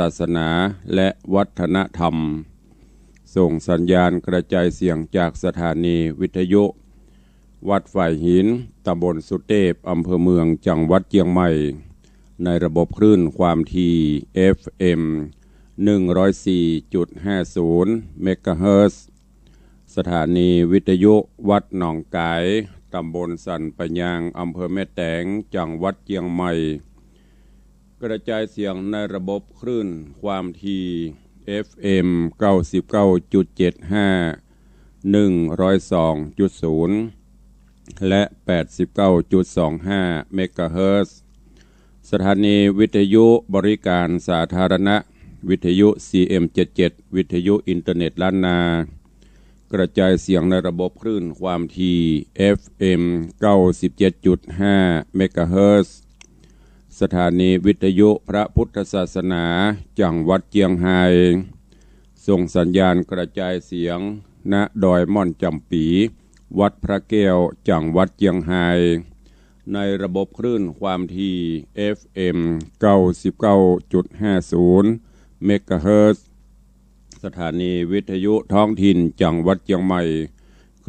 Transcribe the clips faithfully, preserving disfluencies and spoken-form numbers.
ศาสนาและวัฒนธรรม ส่งสัญญาณกระจายเสียงจากสถานีวิทยุวัดฝายหิน ตำบลสุเตพ อำเภอเมือง จังหวัดเจียงใหม่ ในระบบคลื่นความถี่ เอฟเอ็ม หนึ่งร้อยสี่จุดห้าศูนย์ เมกะเฮิรตซ์ สถานีวิทยุวัดหนองก๋าย ตำบลสันป่ายยาง อำเภอแม่แตง จังหวัดเจียงใหม่ กระจายเสียงในระบบคลื่นความถี่ เอฟเอ็ม เก้าสิบเก้าจุดเจ็ดห้า หนึ่งร้อยสองจุดศูนย์ และ แปดสิบเก้าจุดสองห้า เมกะเฮิรตซ์ สถานีวิทยุบริการสาธารณะ วิทยุ ซีเอ็มเจ็ดเจ็ด วิทยุอินเทอร์เน็ตล้านนา กระจายเสียงในระบบคลื่นความถี่ เอฟเอ็ม เก้าสิบเจ็ดจุดห้า เมกะเฮิรตซ์ สถานีวิทยุพระพุทธศาสนาจังหวัดเจียงไฮ้ ส่งสัญญาณกระจายเสียง ณ ดอยม่อนจำปี๋ วัดพระแก้ว จังหวัดเจียงไฮ้ ในระบบคลื่นความถี่ เอฟเอ็ม เก้าสิบเก้าจุดห้าศูนย์ เมกะเฮิรตซ์ สถานีวิทยุท้องถิ่นจังหวัดเจียงใหม่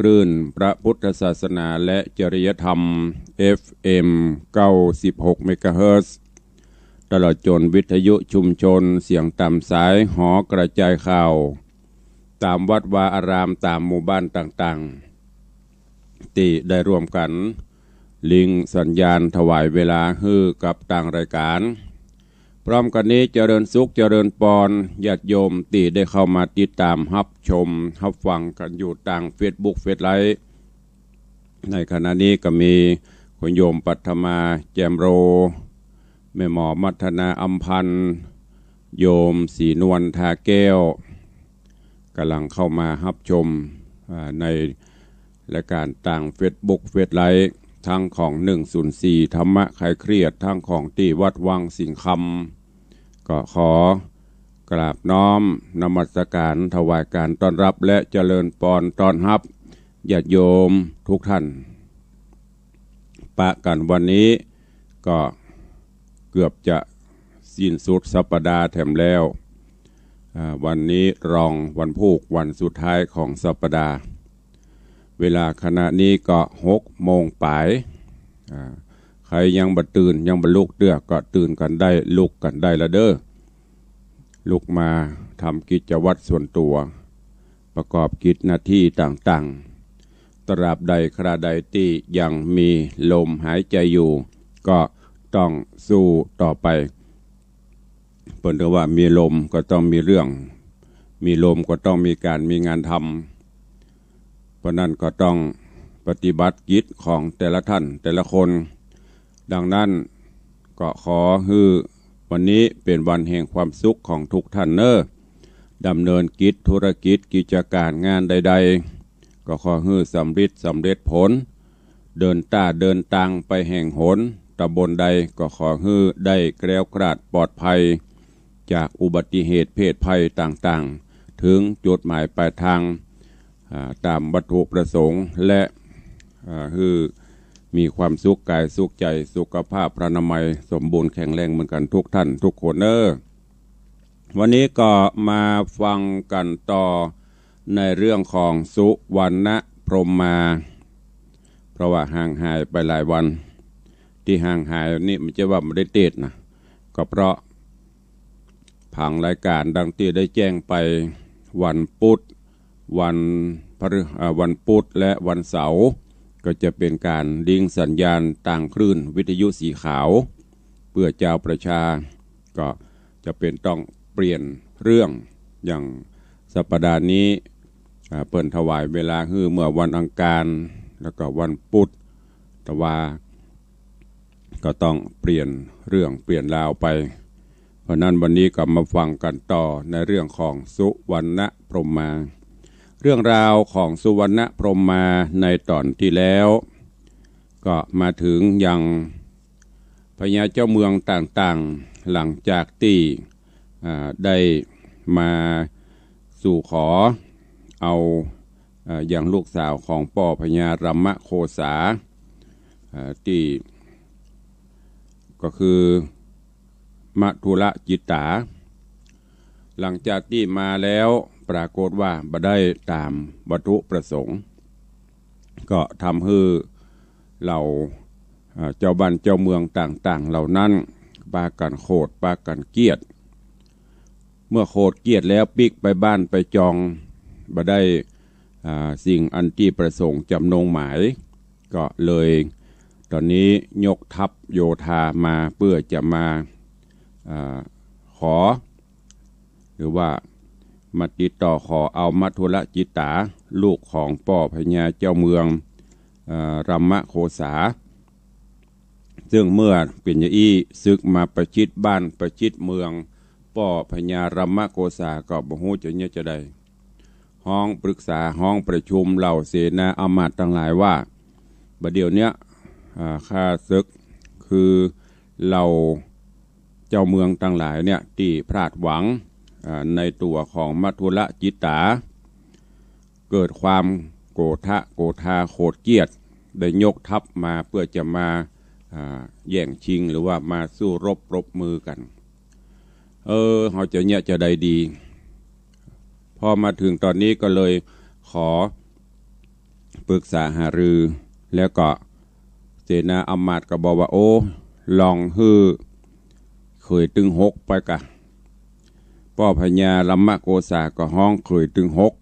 คลื่นพระพุทธศาสนาและจริยธรรม เอฟเอ็ม เก้าสิบหก เมกะเฮิรตซ์ ตลอดจนวิทยุชุมชนเสียงต๋ามสายหอกระจายข่าว ต๋ามวัดวาอาราม ต๋ามหมู่บ้านต่างๆ ตี้ได้ร่วมกั๋นลิงก์สัญญาณถวายเวลาหื้อกับตางรายก๋าน พร้อมกั๋นนี้เจริญสุขเจริญปอนญาติโยมตี้ได้เข้ามาติดต๋ามฮับชมฮับฟังกั๋นอยู่ตางเฟซบุ๊กเฟซไลฟ์ ในขณะนี้ก็มีคุณโยมปัทมา แจ่มโร แม่หมอมัทนา อำพันธ์ โยมศรีนวล ทาแก้ว ก๋ำลังเข้ามาฮับชม อ่า ในรายก๋านตางเฟซบุ๊กเฟซไลฟ์ ทั้งของ หนึ่งศูนย์สี่ ธรรมะคลายเครียด ทั้งของตี้วัดวังสิงห์คำ ก็ขอกราบน้อมนมัสก๋านถวายก๋านต้อนรับและเจริญปอนต้อนฮับญาติโยมทุกท่าน ปะกั๋นวันนี้ก็เกือบจะสิ้นสุดสัปดาห์แถมแล้ว อ่า วันนี้รองวันพูก วันสุดท้ายของสัปดาห์ เวลาขณะนี้ก็หกโมงป๋าย อ่า ใผยังบ่ตื่นยังบ่ลุกเตื้อก็ตื่นกั๋นได้ลุกกั๋นได้ละเด้อ ลุกมาทำกิจวัตรส่วนตั๋ว ประกอบกิจหน้าตี้ต่างๆ ตราบใดคราใดตี้ยังมีลมหายใจ๋อยู่ ก็ต้องสู้ต่อไป เปิ้นถือว่ามีลมก็ต้องมีเรื่อง มีลมก็ต้องมีก๋านมีงานทำ เพราะนั้นก็ต้องปฏิบัติกิจของแต่ละท่านแต่ละคน ดังนั้นก็ขอหื้อวันนี้เป๋นวันแห่งความสุขของทุกท่านเน่อ ดำเนินกิจธุรกิจกิจก๋านงานใดๆ ก็ขอหื้อสำริดสำเร็จผล เดินต้าเดินตางไปแห่งหนตำบลใดก็ขอหื้อได้แคล้วคลาดปลอดภัย จากอุบัติเหตุเพศภัยต่างๆ ถึงจุดหมายปลายทาง อ่า ต๋ามวัตถุประสงค์ และ อ่า หื้อมีความสุขกายสุขใจ๋ สุขภาพพรรณนามัยสมบูรณ์แข็งแรงเหมือนกั๋นทุกท่านทุกคนเน่อ วันนี้ก็มาฟังกั๋นต่อในเรื่องของสุวรรณพรหมา เพราะว่าห่างหายไปหลายวัน ตี้ห่างหายนี่บ่ใจ้ว่าบ่ได้เตสน์นะ ก็เพราะผังรายก๋านดังตี้ได้แจ้งไป วันพุธ วันพฤ- เอ่อ วันพุธและวันเสาร์ ก็จะเป๋นก๋านลิงก์สัญญาณตางคลื่นวิทยุสีขาว เปื้อจาวประชา ก็จะเป๋นต้องเปลี่ยนเรื่อง อย่างสัปดาห์นี้ อ่า เปิ้นถวายเวลาหื้อเมื่อวันอังคาร แล้วก็วันพุธ แต่ว่าก็ต้องเปลี่ยนเรื่องเปลี่ยนราวไป เพราะนั้นวันนี้ก็มาฟังกั๋นต่อในเรื่องของสุวรรณพรหมา เรื่องราวของสุวรรณพรหมาในต๋อนตี้แล้ว ก็มาเถิงยังพญาเจ้าเมืองต่างๆ หลังจากตี้ อ่า ได้มาสู่ขอเอา อ่า ยังลูกสาวของป้อพญารามโคสา อ่า ตี้ ก็คือมัทธุรจิตต๋า หลังจากตี้มาแล้วปรากฏว่าบ่ได้ต๋ามวัตถุประสงค์ ก็ทำหื้อเหล่า เอ่อ เจ้าบ้านเจ้าเมืองต่างๆ เหล่านั้นปากั๋นโขด ปากั๋นเกลียด เมื่อโขดเกลียดแล้วปิ๊กไปบ้านไปจอง บ่ได้ อ่า สิ่งอันตี้ประสงค์จ๋ำนงหมาย ก็เลยต๋อนนี้ยกทัพโยธามาเปื้อจะมา อ่า ขอ หรือว่ามาติดต่อขอเอามัทุรจิตตา ลูกของป้อพญาเจ้าเมือง เอ่อ รัมมโกษา ซึ่งเมื่อเป๋นจาอี้ ศึกมาประชิดบ้านประชิดเมือง ป้อพญารัมมโกษาก็บ่ฮู้จะเยียะจาใด ฮ้องปรึกษา ฮ้องประชุมเหล่าเสนาอำมาตย์ตังหลายว่า บ่าเดี่ยวเนี้ย อ่า ข้าศึกคือเหล่าเจ้าเมืองตังหลายเนี่ยตี้พลาดหวัง อ่า ในตั๋วของมัทุรจิตตา เกิดความโกธะโกธาโขดเกลียด ได้ยกทัพมาเปื้อจะมา อ่า แย่งชิงหรือว่ามาสู้รบปรบมือกั๋น เออ เฮาจะเยียะจาใดดี พอมาเถิงต๋อนนี้ก็เลยขอปรึกษาหารือ แล้วก็เสนาอำมาตย์ก็บอกว่า โอ้ ลองหื้อเขยตึงหกไปกะ ป้อพญารัมมโกษาก็ฮ้องเขยตึงหก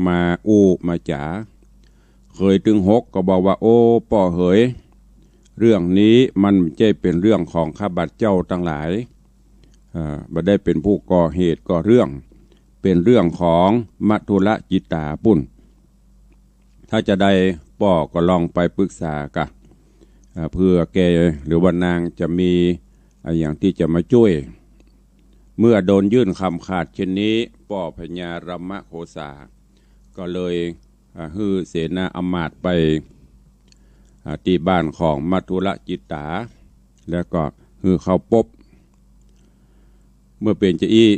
มาอู้มาจ๋า เขยตึงหกก็บอกว่า โอ้ ป้อเหย เรื่องนี้มันบ่ใจ้เป๋นเรื่องของข้าบาทเจ้าตังหลาย เอ่อ บ่ได้เป๋นผู้ก่อเหตุก่อเรื่อง เป๋นเรื่องของมัทุรจิตตาปุ้น ถ้าจาใดป้อก็ลองไปปรึกษากะ เอ่อ เปื้อแกหรือว่านางจะมีอะหยังตี้จะมาจ้วย เมื่อโดนยื่นคำขาดเช่นนี้ ป้อพญารัมมโกษาก็เลย อ่า หื้อเสนาอำมาตย์ไป อ่า ตี้บ้านของมัทุรจิตตา แล้วก็หื้อเข้าปบ เมื่อเป๋นจาอี้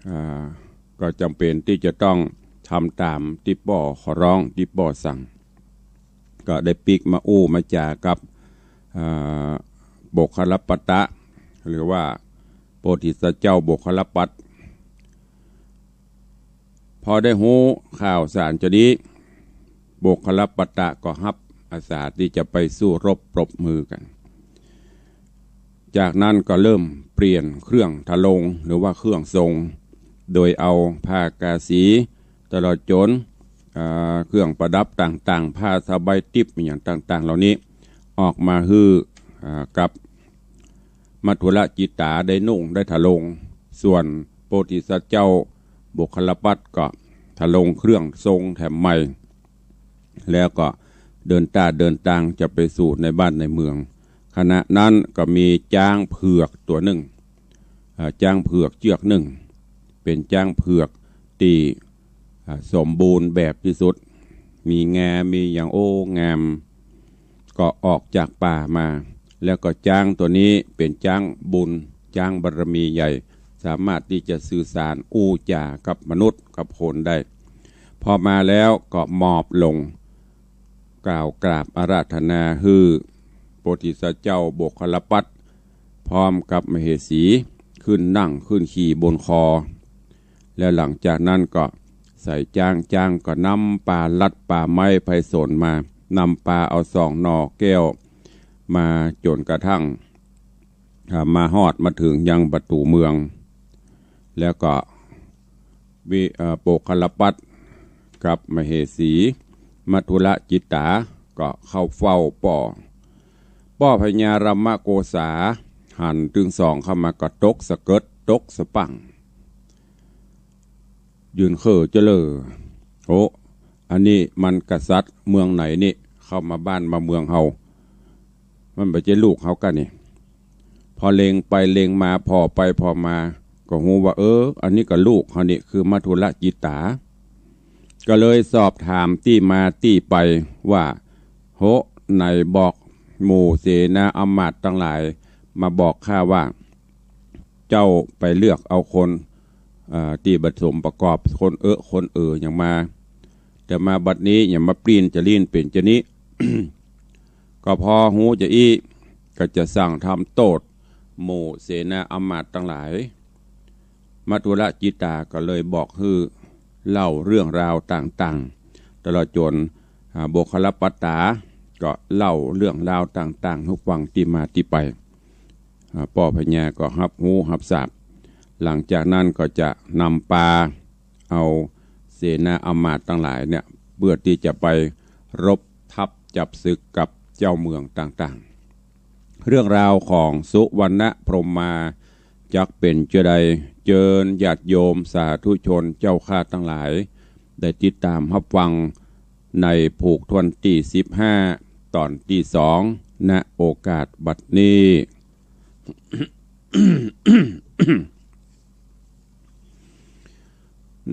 อ่า ก็จ๋ำเป๋นตี้จะต้องทำต๋ามตี้ป้อขอร้อง ตี้ป้อสั่ง ก็ได้ปิ๊กมาอู้มาจ๋ากับ อ่า โมคคัลลปัตตะ หรือว่าโพธิสัตว์เจ้าโมคคัลลปัตตะ พอได้ฮู้ข่าวสารจานี้ โมคคัลลปัตตะก็ฮับอาสาตี้จะไปสู้รบปรบมือกั๋น จากนั้นก็เริ่มเปลี่ยนเครื่องทรง หรือว่าเครื่องทรง โดยเอาผ้ากาสี ตลอดจ๋น อ่า เครื่องประดับต่างๆ ผ้าสบายติ๊บอะหยังต่างๆ เหล่านี้ ออกมาหื้อ อ่า กับมัทุรจิตตาได้นุ่งได้ทรง ส่วนโพธิสัตว์เจ้าโมคคัลลปัตตะก็ทรงเครื่องทรงแถมใหม่ แล้วก็เดินต้าเดินตางจะไปสู่ในบ้านในเมือง ขณะนั้นก็มีจ๊างเผือกตั๋วนึ่ง อ่า จ๊างเผือกเจื้อกนึ่ง เป๋นจ๊างเผือกตี้ อ่า สมบูรณ์แบบตี้สุด มีงา มีหยัง โอ้ งาม ก็ออกจากป่ามา แล้วก็จ๊างตั๋วนี้เป๋นจ๊างบุญ จ๊างบารมีใหญ่ สามารถตี้จะสื่อสารอู้จ๋ากับมนุษย์กับคนได้ พอมาแล้วก็หมอบลง กล่าวกราบอาราธนาหื้อโพธิสัตว์เจ้าโมคคัลลปัตตะ พร้อมกับมเหสี ขึ้นนั่งขึ้นขี่บนคอ แล้วหลังจากนั้นก็ใส่จ๊าง จ๊างก็นำปาลัดปาไม้ไพศาลมา นำปาเอาสองหน่อแก้วมาจ๋นกระทั่ง อ่า มาฮอดมาเถิงยังประตู๋เมือง แล้วก็วิ เอ่อ โมคคัลลปัตตะกับมเหสี มัทุรจิตตา ก็เข้าเฝ้าป้อ ป้อพญารัมมโกษา หันตึงสองเข้ามาก็ตกสะเกิด ตกสะปั้ง ยืนเข่อเจ้อเล่อ โอ้ อันนี้มันกษัตริย์เมืองไหนนี่ เข้ามาบ้านมาเมืองเฮา มันบ่ใจ้ลูกเฮาก้านี่ พอเล็งไปเล็งมา ผ่อไปผ่อมา ก็ฮู้ว่า เออ อันนี้ก็ลูกเฮานี่ คือมัทุรจิตตา ก็เลยสอบถามตี้มาตี้ไปว่า โห ไหนบอกหมู่เสนาอำมาตย์ตังหลาย มาบอกข้าว่า เจ้าไปเลือกเอาคน เอ่อ ตี้บ่สมประกอบ คนเอะคนเออหยังมา แต่มาบัดนี้หยังมาปลิ้นจะลี้นเป๋นจานี้ ก็พอฮู้จาอี้ ก็จะสั่งทำโต้ษหมู่เสนาอำมาตย์ตังหลาย มัทธุรจิตตาก็เลยบอกหื้อเล่าเรื่องราวต่างๆ ตลอดจ๋น อ่า โมคคัลลปัตตาก็เล่าเรื่องราวต่างๆ หื้อฟังตี้มาตี้ไป อ่า ป้อพญาก็ฮับฮู้ฮับซาบ หลังจากนั้นก็จะนำปาเอาเสนาอำมาตย์ตังหลายเนี่ย เปื้อตี้จะไปรบทัพจับศึกกับเจ้าเมืองต่างๆ เรื่องราวของสุวรรณพรหมาจักเป๋นจาใด เจิญญาติโยมสาธุชนเจ้าข้าตังหลาย ได้ติดต๋ามฮับฟังในผูกถ้วนตี้สิบห้า ต๋อนตี้สอง ณ โอกาสบัดนี้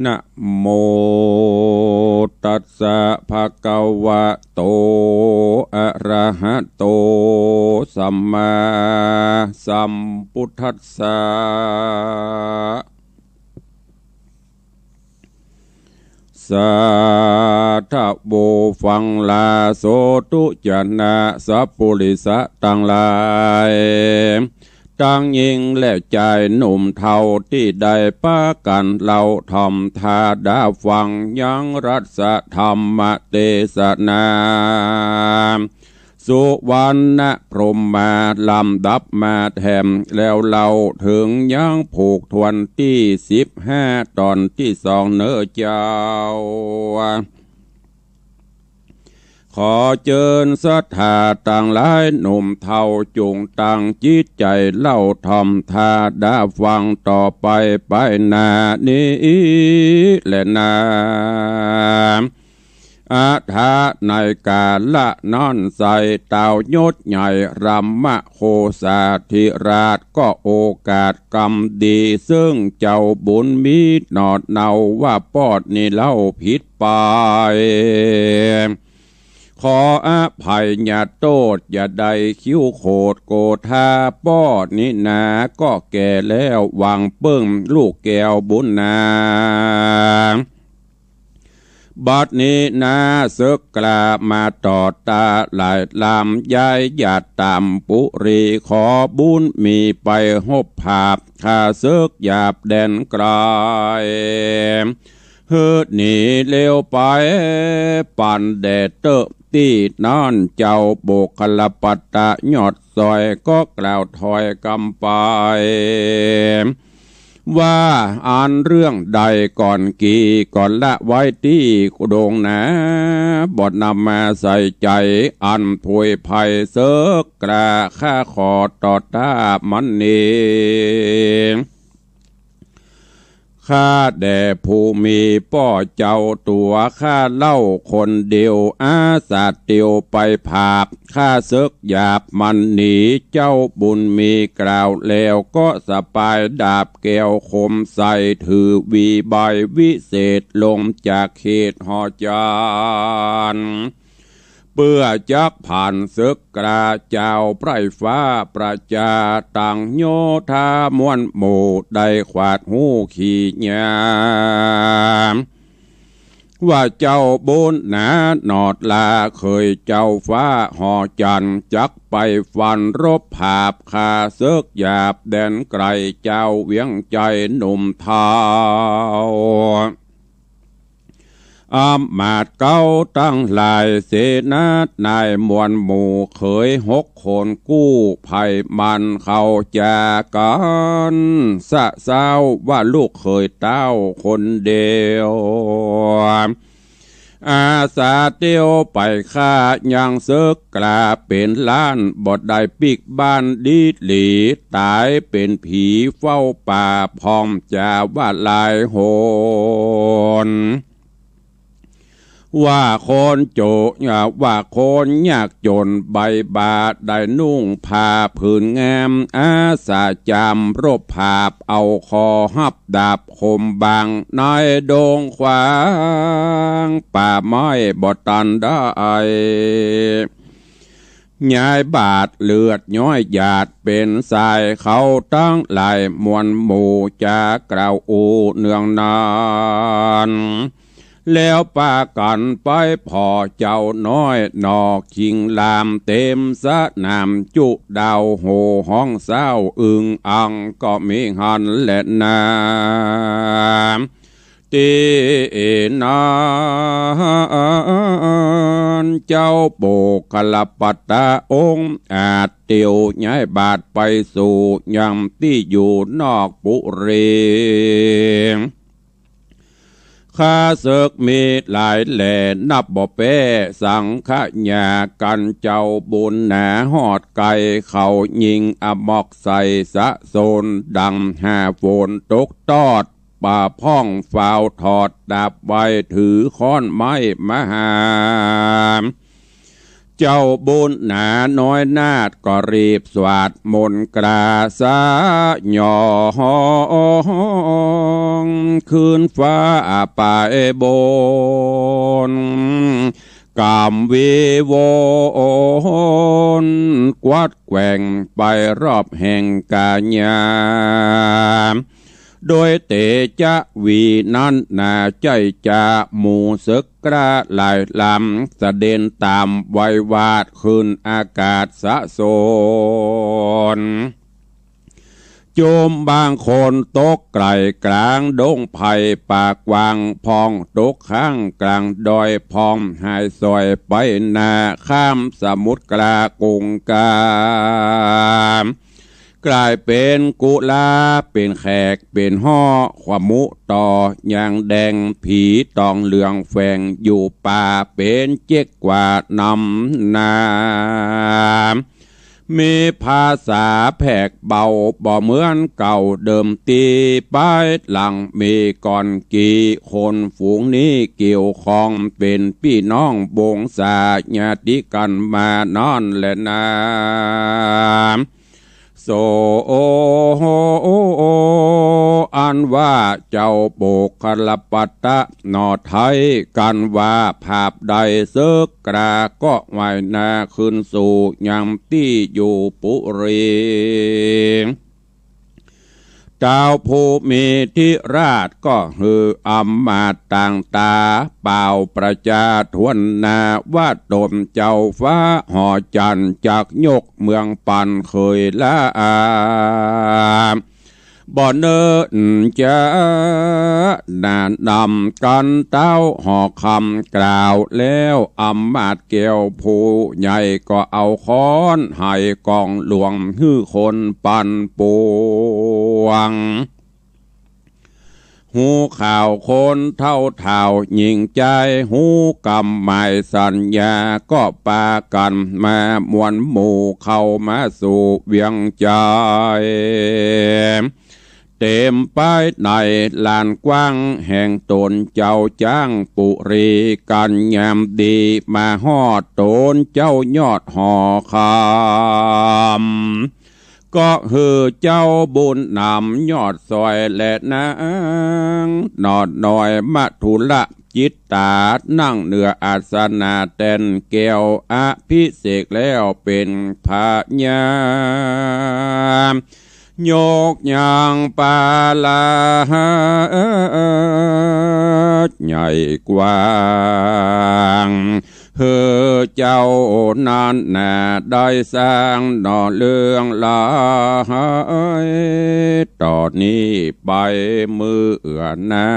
นะโมตัสสะภะคะวะโต อะระหะโต สัมมาสัมพุทธัสสะ สาธุ ฟังลาโสธุ จะนะสัพปุริสะตังหลาย ตังญิงและจายหนุ่มเฒ่าตี้ได้ปากั๋นเล่าถ่อมถ้าดาฟังยังรัสธรรมเตสนา สุวรรณพรหมาลำดับมาแถม แล้วเล่าเถิงยังผูกถ้วนตี้สิบห้า ต๋อนตี้สองเน่อเจ้า ขอเจิญศรัทธาตังหลายหนุ่มเฒ่าจุ่งตั้งจิตใจ๋เล่าถ่อมถ้าดาฟังต่อไปไปหน้านี้แลนา อะถะ ในกาละนั้นไส้ ต้าวยศใหญ่รามโคสาธิราชก็โอกาสกำดี เซิ่งเจ้าบุญมีหนอดเนาว่าปอดนี้เล่าผิดไป ขออภัยญาโต้ษ อย่าได้คิ้วโขดโกธา ปอดนี้นาก็แก่แล้ว หวังเปิ้งลูกแก้วบุญนา บัดนี้นาเสิกกล้ามาต่อต้านหลายลำ ย้ายหยาดต๋ามปุรี ขอบุญมีไปฮบผาบ ข้าเสิกหยาบแดนไกล หื้อหนีเร็วไป ปันแด่เต๊อะตี้นั้น เจ้าโมคคัลลปัตตะยอดสอยก็กล่าวถอยกำไป ว่าอันเรื่องใดก่อนกี่ก็ละไว้ตี้ดงนา บ่นำมาใส่ใจ๋ อันผวยภัยเสิกกล้า ข้าขอต่อต้านมันนี้ ข้าแด่ผู้มีป้อเจ้าตั๋วข้าเล่าคนเดียว อาสาเตียวไปผาบ ข้าเสิกหยาบมันหนี เจ้าบุญมีกล่าวแล้วก็สะปายดาบแก้วคมใส่ ถือวีใบวิเศษลงจากเขตหอจันทร์ เปื้อจักผ่านเสิกกล้า เจ้าไพร่ฟ้าประจาตังโยธามวลหมู่ ได้ขวาดฮู้ขี่ยาม ว่าเจ้าบุญนาหนอดลา เขยเจ้าฟ้าหอจันทร์ จักไปฟันรบผาบ ข้าเสิกหยาบแดนไกล เจ้าเวียงใจ๋หนุ่มเฒ่า อำมาตย์เก๊าตังหลาย เสนานายมวลหมู่ เขยหกคนกู้ไพร่มัน เขาจ๋ากั๋นสะเซ้า ว่าลูกเขยเต้าคนเดียว อาสาเตียวไปข้ายังเสิกกล้าเป๋นล้าน บ่ได้ปิ๊กบ้านดีหลี ต๋ายเป๋นผีเฝ้าป่า พ่องจ๋าว่าหลายหน ว่าคนโจ ว่าคนยากจ๋นใบ้บ่า ได้นุ่งผ้าผืนงาม อาสาจามรบผาบ เอาคอฮับดาบคมบัง ในดงขวางป่าไม้บ่ตันได้ ยายบาดเลือดย้อยหยาดเป๋นสาย เขาตังหลายมวลหมู่จ๋ากล่าวอู้เนืองนาน แล้วปากั๋นไปผ่อเจ้าน้อยหน่อคิงลาม เต๋มสนามจุดาวโห่ฮ้องซ้าวอึงอัง ก็มีหั้นแลนา ตี้นั้นเจ้าโปกขลปัตตะองค์อาจเตียวย้ายบาทไปสู่ยังตี้อยู่นอกปุรี ข้าศึกมีหลายแหล่นับบ่แป๊ สังขยากั๋นเจ้าบุญหนาฮอดไก๋ เขายิงอมอกใส่สะโสน ดังหาฝนตกตอด ป่าพ่องฝาวถอดดาบไว้ ถือค้อนไม้มหา เจ้าบุญหนาน้อยนาฏก็รีบสวาดมนต์กราสะหยอง ขึ้นฟ้าไปบน กำวิวนกวัดแกว่งไปรอบแห่งกายา โดยเตจะวีนั้นนาใจ้จะหมู่ศึกกล้าหลายลำ เสด็จต๋ามไววาทขึ้นอากาศสะโสน จุมบางคนตกไก๋กลางดงไผ่ป่ากว้าง พ่องตกข้างกลางดอย พ่องหายสอยไปนาข้ามสมุทรกลากุงกา ก๋ายเป๋นกุลา เป๋นแขก เป๋นฮ้อ ขวามุต่อ ยางแดง ผีต๋องเหลืองแฝง อยู่ป่าเป๋นเจ๊กกว่านำนา มีภาษาแผกเบา บ่เหมือนเก่าเดิมตี้ ป้ายหลังมีก่อนกี่ คนฝูงนี้เกี่ยวข้อง เป๋นปี้น้องวงศาญาติกั๋นมานั้นแลนา โส อันว่าเจ้าโปกขลปัตตะหน่อไท้กั๋นว่า ผาบใดศึกกล้าก็ไหว้นาขึ้นสู่ยังตี้อยู่ปุรี เจ้าผู้มีธิราชก็หื้ออำมาตย์ต่างต๋า ป่าวประจาถ้วนหน้า ว่าต๋นเจ้าฟ้าหอจันทร์ จักยกเมืองปั๋นเขยละอา บ่เนิ่นจะหนาหนำกั๋นเต๊าหอคำกล่าวแล้ว อำมาตย์แก้วผู้ใหญ่ก็เอาค้อนไห้กองหลวง หื้อคนปั่นป่วง ฮู้ข่าวคนเฒ่าเฒ่าญิงจาย ฮู้กำหมายสัญญา ก็ปากั๋นมามวลหมู่เข้ามาสู่เวียงใจ๋ เต๋มไปในลานกว้างแห่งต๋นเจ้าจ๊างปุรี กั๋นยามดีมาฮอดต๋นเจ้ายอดหอคำ ก็หื้อเจ้าบุญนำยอดสอยและนางหนอน้อยมะทุระจิตต๋า นั่งเหนืออาสนะแต้นแก้วอภิเษกแล้วเป๋นพญา ยกยังปาลาใหญ่กว้าง หื้อเจ้านั้นนาได้สร้างหนอเรื่องหลาย ต่อนี้ไปเมื่อหน้า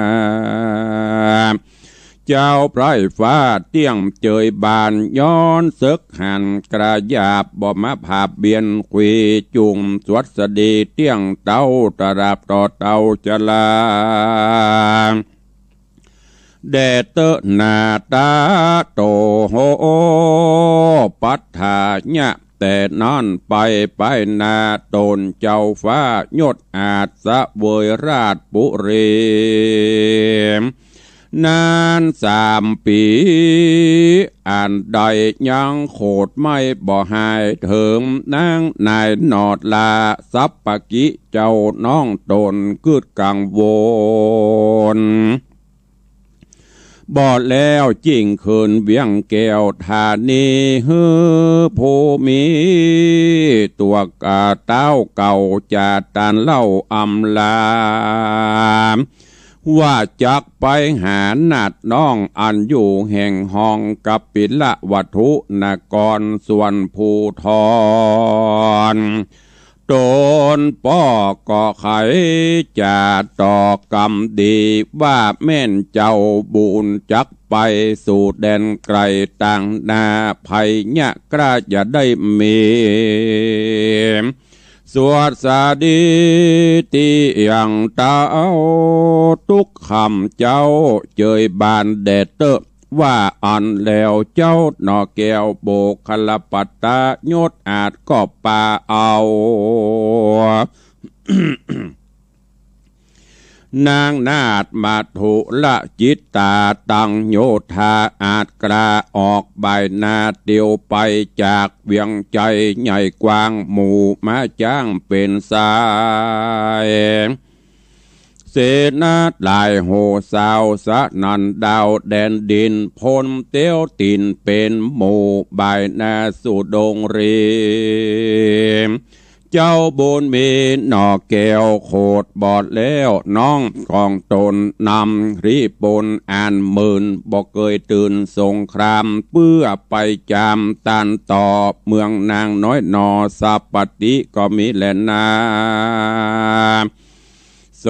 เจ้าไพร่ฟ้าเตี้ยงเจยบาน ย้อนศึกหันกระหยาบ บ่มาผาบเบียนขวีจุ่ง สวัสดีเตี้ยงเต้าตราบต่อเต้าจรา แด่เต๊อะหน้าต๋าโตโห ปัฏฐายะ แต่นั้นไปไปหน้าต๋นเจ้าฟ้ายศอาจเสวยราชปุรี นานสามปี๋ อันใดยังโขดไม่บ่หาย เถิงนางนายหนอดลาสัปปะกิเจ้าน้องต๋นกึ๊ดกังวล บ่แล้วจิ่งคืนเวียงแก้วธานี หื้อผู้มีตั๋วก๋าเต้าเก่าจาตานเล่าอำลา ว่าจักไปหานาฏน้องอันอยู่แห่งห้องกปิลวัตถุนครส่วนภูธร ตนป้อก็ใค่จะตอบกำดีว่าแม่นเจ้าบุญจักไปสู่แดนไกลต่างนา ภัยยะกล้าจะได้มี สวัสดีตี้ยังเต้า ตุ๊กคำเจ้าเจยบานแด่เต๊อะ ว่าอั้นแล้วเจ้าหน่อแก้วโบคลปัตตะยศอาจก็ปาเอา นางนาฏมัทธุรจิตตาตังโยธาอาจกล้าออกบ่ายหน้าเตียวไปจากเวียงไชยใหญ่กว้างหมู่ม้าจ๊างเป๋นสาย เสนาหลายโห่สาวสนั่นดาวแดนดิน พ่นเตียวตี๋นเป๋นหมู่บ่ายหน้าสู่ดงรี เจ้าบุญมีหน่อแก้วโขดบอดแล้ว น้องของตนนำรีบปนอ่านหมื่น บ่เกยตื่นสงคราม เปื้อไปจามต้านต่อเมืองนางน้อยหน่อ สัปปะติก็มีแลนา โส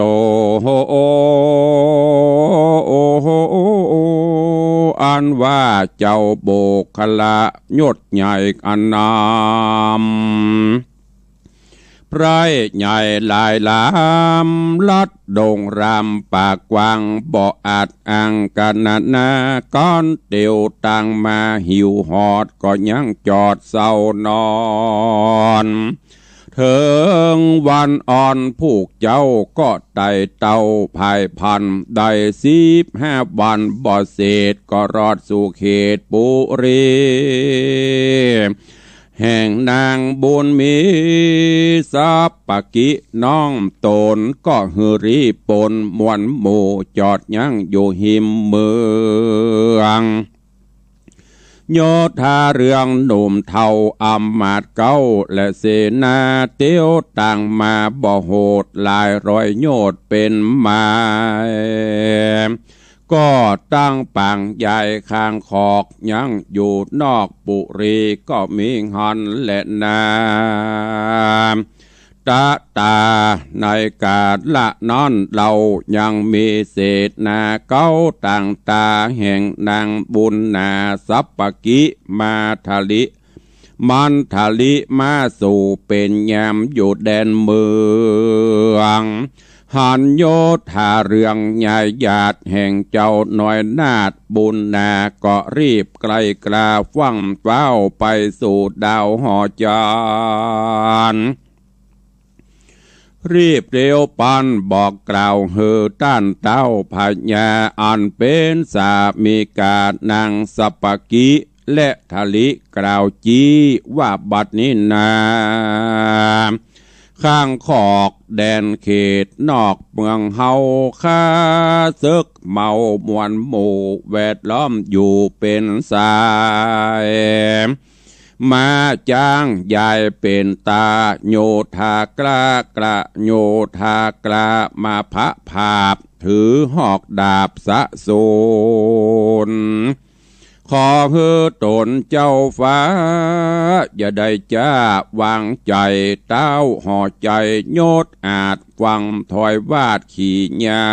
อันว่าเจ้าโบคละยศใหญ่อันนำ ไพร่ใหญ่หลายลำ ลัดดงรามป่ากว้าง บ่อาจอ้างกั๋นนานา ก้อนเตียวต่างมาหิวหอด ก็ยังจอดเซานอน เถิงวันอ่อนผูกเจ้าก็ไต่เต้าผายพันธุ์ ได้สิบห้าวันบ่เสร็จ ก็รอดสู่เขตปุรี แห่งนางบุญมีสัปปะกิ น้องตนก็หื้อรีบปนมวลหมู่ จอดยังอยู่ฮิมเมือง โยธาเรืองหนุ่มเฒ่าอำมาตย์เก๊า และเสนาเตียวต่างมาบ่โหด หลายร้อยโยชน์เป๋นไมล์ ก็ตั้งปางใหญ่ข้างขอก ยังอยู่นอกปุรีก็มีหั้นแลนา ตะตา ในกาละนั้นเล่ายังมีเสนาเก๊าต่างตา แห่งนางบุญนาสัปปะกิ มาทลิ มันทลิมาสู่เป๋นยามอยู่แดนเมือง หันโยธาเรืองใหญ่หยาดแห่งเจ้าน้อยนาฏบุญนา ก็รีบไกลกล้าฟั่งฟ้าวไปสู่ดาวหอจันทร์ รีบเตียวปันบอกกล่าวหื้อต้านเต้าพญา อันเป๋นสามีกานางสัปปะกิ และทลิกล่าวจี้ว่า บัดนี้นา ข้างขอกแดนเขตนอกเมืองเฮา ข้าเสิกเมามวลหมู่แวดล้อมอยู่เป๋นสาย ม้าจ๊างยายเป๋นตา โยธากล้ากระโยธากล้ามาพะผาบ ถือหอกดาบสะสูน ขอหื้อตนเจ้าฟ้า อย่าได้จ้าวางใจ๋ เต้าหอใจ๋ยศอาจฟั่งถอยวาดขี่ยา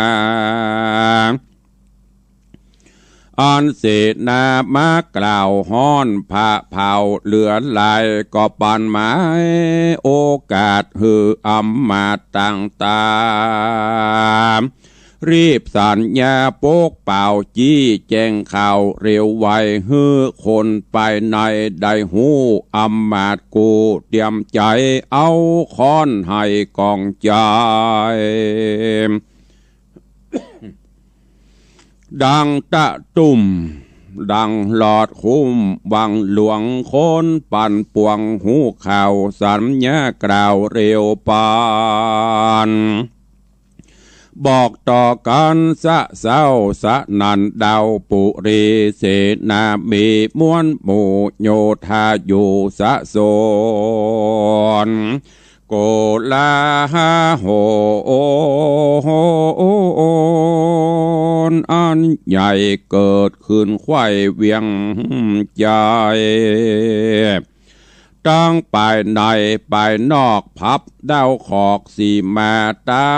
อันเสนามากล่าวฮ้อนผะเผาเหลือหลาย ก็ปันหมายโอกาสหื้ออำมาตย์ต่างตา รีบสัญญาปกเป่าจี้แจ้งข่าวเร็วไว หื้อคนภายในได้ฮู้ อำมาตย์กู้เตรียมใจ๋ เอาค้อนไห้กองใจ๋ ดังตะตุ่ม ดังหลอดคุ้มวังหลวง คนปันปวงฮู้ข่าวสัญญากล่าวเร็วปัน บอกต่อกั๋นสะเซ้าสะหนั่นดาวปุรี เสนามีมวลหมู่โยธาอยู่สะสน โกลาหลอันใหญ่เกิดขึ้นใคว่เวียงจันทน์ ตังภายในภายนอก ผับดาวขอกสีมาเต้า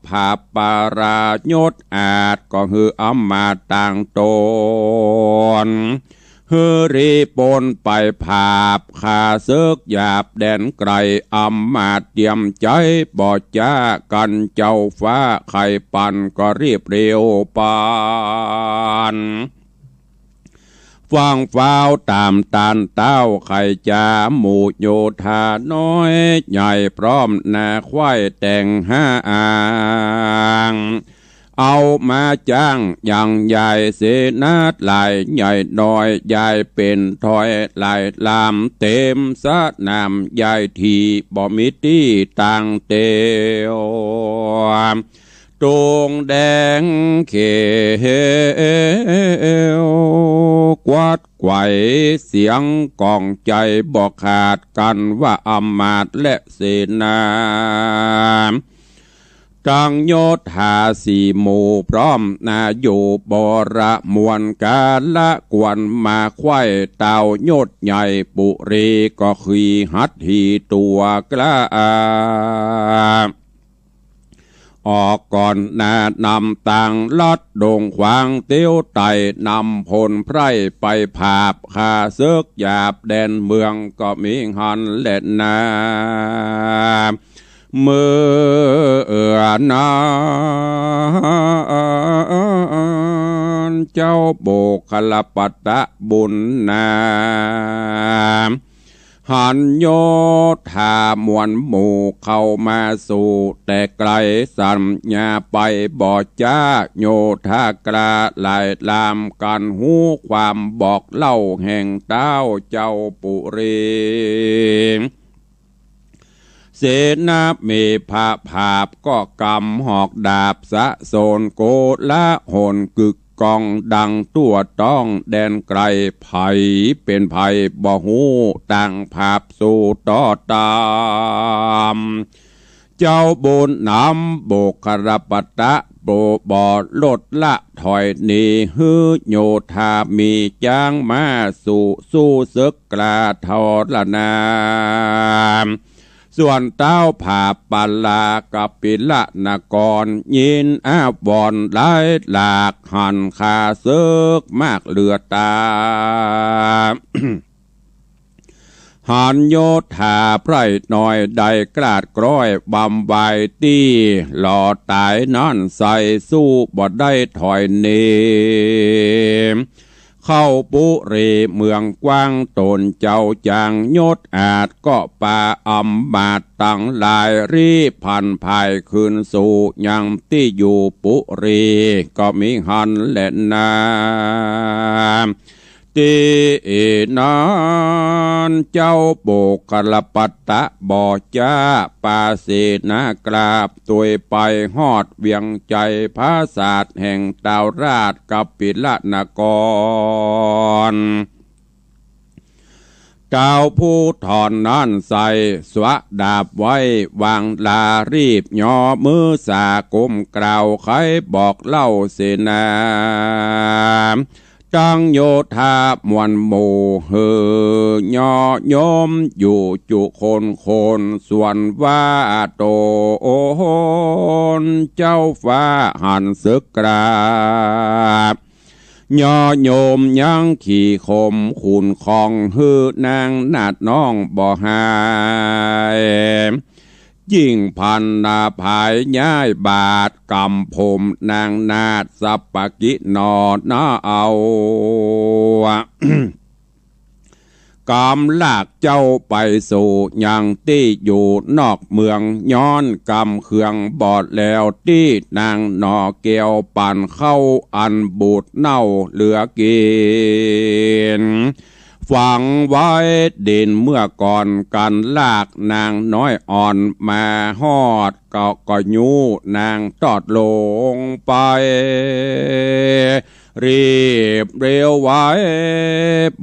ผาบปาราชยศอาชก็หื้ออำมาตย์ต่างต๋น หื้อรีบปนไปผาบฆ่าเสิกหยาบแดนไกล อำมาตย์เตรียมใจ๋บ่จ๊ากั๋น เจ้าฟ้าใค่ปานก็รีบเร็วปาน ฟั่งฟ้าวต๋ามตานเต้า ใค่จ๋าหมู่โยธาน้อยใหญ่ พร้อมหน้าใคว่แต่งห้าอ่าง เอามาจ้างยังใหญ่ เสนาหลายใหญ่น้อย ใหญ่เป๋นถ้อยหลายลำ เต๋มสนามใหญ่ตี้บ่มีตี้ตั้งเตียว ตุงแดงเขียว กวัดไขว่เสียงก้องใจ๋บ่ขาดกั๋น ว่าอำมาตย์และเสนา ตังโยธาสี่หมู่พร้อมหน้าอยู่ บริมวลกาละกวนมาใคว่ เต้ายศใหญ่ปุรีก็ขี่หัตถีตั๋วกล้า ออกก่อนหน้านำตางลัดดงขวางเตียวไต่ นำพลไพร่ไปผาบฆ่าเสิกหยาบแดนเมืองก็มีหั้นแลนา เมื่อนั้นเจ้าโบกขลปัตตบุญนา หันโยธามวลหมู่เข้ามาสู่แต่ไกล สัญญาไปบ่จ๊า โยธากล้าหลายลำกั๋น ฮู้ความบอกเล่าแห่งเต้าเจ้าปุรี เสนามีพระผาบก็กำหอกดาบสะโสน โกลาหลกึก ก้องดังทั่วต้องแดนไกล ใผเป๋นใผบ่ฮู้ ต่างผาบสู้ต่อต๋าม เจ้าบุญนำโบกขลปัตตะ บ่ลดละถอยหนี หื้อโยธามีจ๊างม้าสู้ สู้เสิกกล้าทรนาม ส่วนเต้าผาบปลากปิลนคร ยินอาวรณ์หลายหลาก หันฆ่าเสิกมากเหลือต๋า หันโยธาไพร่น้อยได้กราดกร้อยบำวายตี้ หล่อต๋ายนั้นใส่สู้บ่ได้ถอยหนี เข้าปุรีเมืองกว้าง ต๋นเจ้าจางยศอาจ ก็ปาอำมาตย์ตังหลาย รีบผันผายคืนสู่ยังตี้อยู่ปุรี ก็มีหั้นแลนา ตี้นั้นเจ้าโบกขลปัตตะบ่จ๊า ปาเสนาคราบตวยไปฮอดเวียงใจ๋ ผาสาทแห่งเต้าราชกปิลนคร เต้าผู้ถอนนั้นใส่สวะดาบไว้วางลา รีบย่อมือสาก้มกล่าว ใค่บอกเล่าเสนา ตังโยธามวลหมู่ หื้อย่อโยมอยู่จุคนคน ส่วนว่าต๋นเจ้าฟ้าหันเสิกกล้า ย่อโยมยังขี่ข่มขุนคอง หื้อนางนาฏน้องบ่หาย ยิ่งพันนาภายย้ายบาดกำผมนางนาฏสัปปกินอนาเอา กำลากเจ้าไปสู่ยังตี้อยู่นอกเมือง ย้อนกำเครื่องบอดแล้วตี้นางหน่อแก้ว ปันข้าวอันบูดเน่าเหลือกิ๋น ฝังไว้ดินเมื่อก่อน กันลากนางน้อยอ่อนมาฮอด ก็ ก็ยู้นางตอดลงไป รีบเร็วไว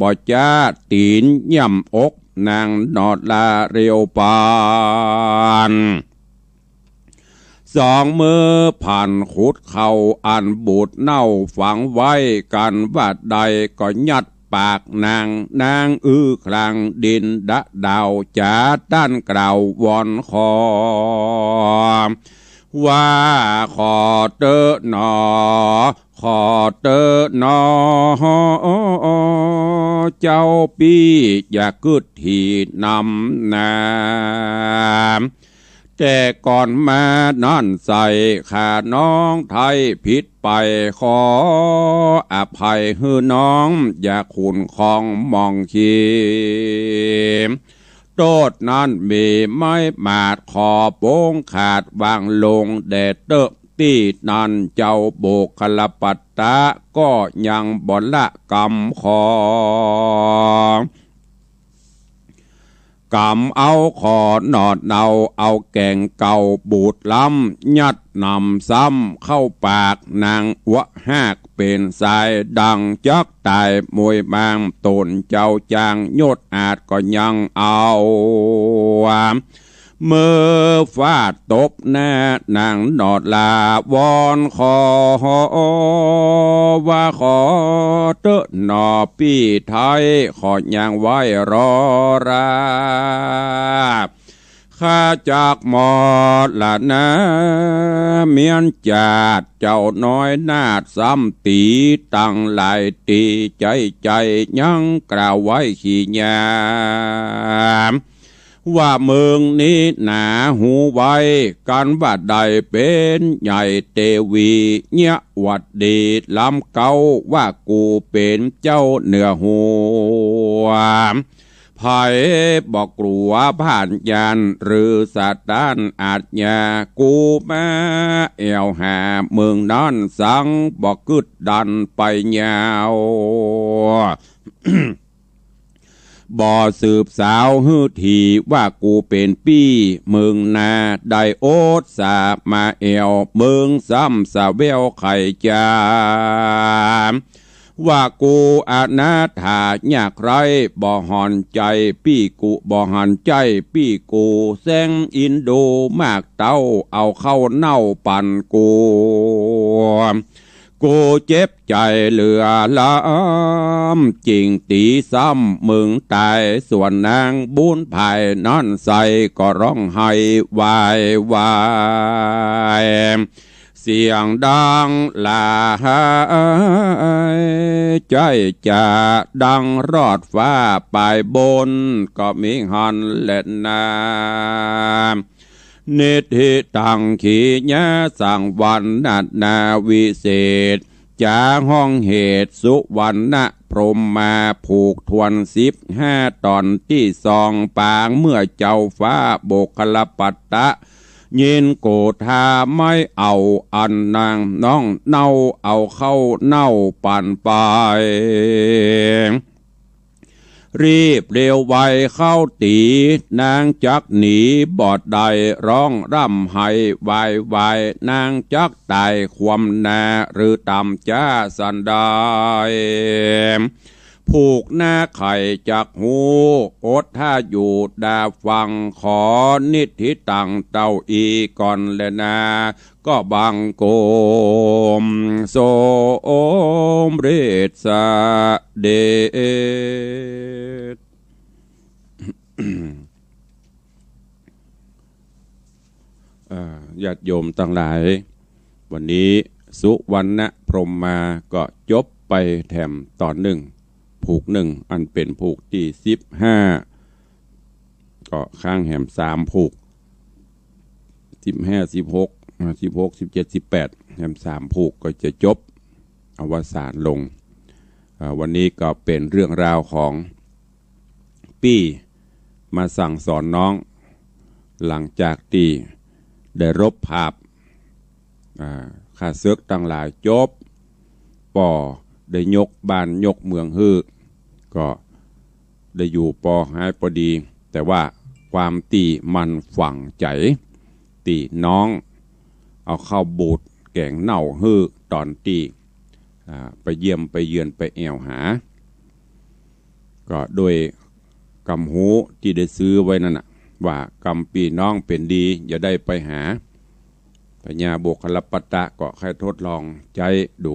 บ่จ๊าตี๋นย่ำอกนางนอราเร็วปาน สองมือผ่านขุดเข้าอันบูดเน่าฝังไว้ กั๋นว่าใดก็ยัดปากนาง นางอื้อครางดินดะดาว จ๋าต้านกล่าววอนขอ ว่าขอเต๊อะหนอ ขอเต๊อะหนอ เจ้าปี้อย่ากึ๊ดถี่นำนา แต่ก่อนมานั้นใส่ข้าน้องไท้ผิดไป ขออภัยหื้อน้องอย่าขุ่นข้องหมองเขียม โต้ษนั้นมีไม้หมาด ขอโป๊งขาดวางลงแด่เต๊อะ ตี้นั้นเจ้าโบคคัลปัตตะก็ยังบ่ละกำขอ กำเอาขอหนอดเนา เอาแก่งเก่าบูดล้ำ ยัดหนำซ้ำเข้าปากนางอัวหาก เป๋นสายดังจักต๋ายมวยมาง ต๋นเจ้าจางยศอาจก็ยังเอา มือฟาดตบหน้านางนอดลาวอนขอ ว่าขอเต๊อะหนอปี้ไท้ ขอยังไหว้รอรา ข้าจักมอดละนา เมี้ยนจาดเจ้าน้อยนาฏซ้ำตี๋ตังหลายตี๋ ใจ๊ใจ๊ยังกล่าวไหว้ขี้ยาม ว่ามึงนี้หนาหูไว้ กั๋นว่าใดเป๋นใหญ่เตวี เยียะหวัดดีล้ำเก๊า ว่ากูเป๋นเจ้าเหนือหัว ใผบ่กลัวผ่านยาน หรือสะต้านอาชญา กูมาแอ่วหามึงนั้นสัง บ่กึ๊ดดันไปยาว บ่สืบสาวหื้อถี่ ว่ากูเป๋นปี้มึงนา ได้โอตสามาแอ่ว มึงซ้ำสะแววไขจ๋า ว่ากูอนาถายากไร้ บ่หันใจ๋ปี้กู บ่หันใจ๋ปี้กู แสงอินดูมากเต้า เอาข้าวเน่าปั๋นกู กูเจ็บใจ๋เหลือล้ำ จิ่งตี๋ซ้ำมึงต๋าย ส่วนนางบุญภายนั้นใส่ ก็ร้องไห้วายวาย เสียงดังหลาย ใจ๊จะดังรอดฟ้าปายบน ก็มีหั้นแลนา นิทธิตัง ขีณาสังวรรณนาวิเศษ จ๋าห้องเหตุสุวรรณพรหมา ผูกถ้วนสิบห้าต๋อนตี้สองปาง เมื่อเจ้าฟ้าโบคคัลปัตตะ ยินโกธาไม้เอาอันนางน้องเน่า เอาข้าวเน่าปั๋นไป รีบเร็วไวเข้าตี๋ นางจักหนีบ่ได้ ร้องร่ำไห้วายวาย นางจักต๋ายคว่ำหน้า หรือต๋ามจ๊าสันใด ผูกหน้าใค่จักฮู้ อดถ้าอยู่ดาฟัง ขอนิทธิตังเต้าอี้ก่อนแลนา ก็บังคมสมเร็จเสด็จ เอ่อ ญาติโยมตังหลาย วันนี้สุวรรณพรหมาก็จบไปแถมต๋อนนึ่ง ผูกนึ่ง อันเป๋นผูกตี้สิบห้า ก็ค้างแหมสามผูก สิบห้า สิบหก อ่า สิบหก สิบเจ็ด สิบแปด แหมสามผูกก็จะจบอวสานลง อ่า วันนี้ก็เป๋นเรื่องราวของปี้มาสั่งสอนน้อง หลังจากตี้ได้รบผาบ อ่า ข้าเสิ็กตังหลายจบ ป้อได้ยกบ้านยกเมืองหื้อ ก็ได้อยู่ปอหายปอดี แต่ว่าความตี้มันฝังใจ๋ ตี้น้องเอาข้าวบูดแก๋งเน่าหื้อต๋อนตี้ อ่า ไปเยี่ยมไปเยือนไปแอ่วหา ก็โดยกำฮู้ตี้ได้ซื้อไว้นั้นน่ะ ว่ากำปี้น้องเป๋นดีอย่าได้ไปหา พญาโบคคัลลปัตตะก็ใค่ทดลองใจ๊ดู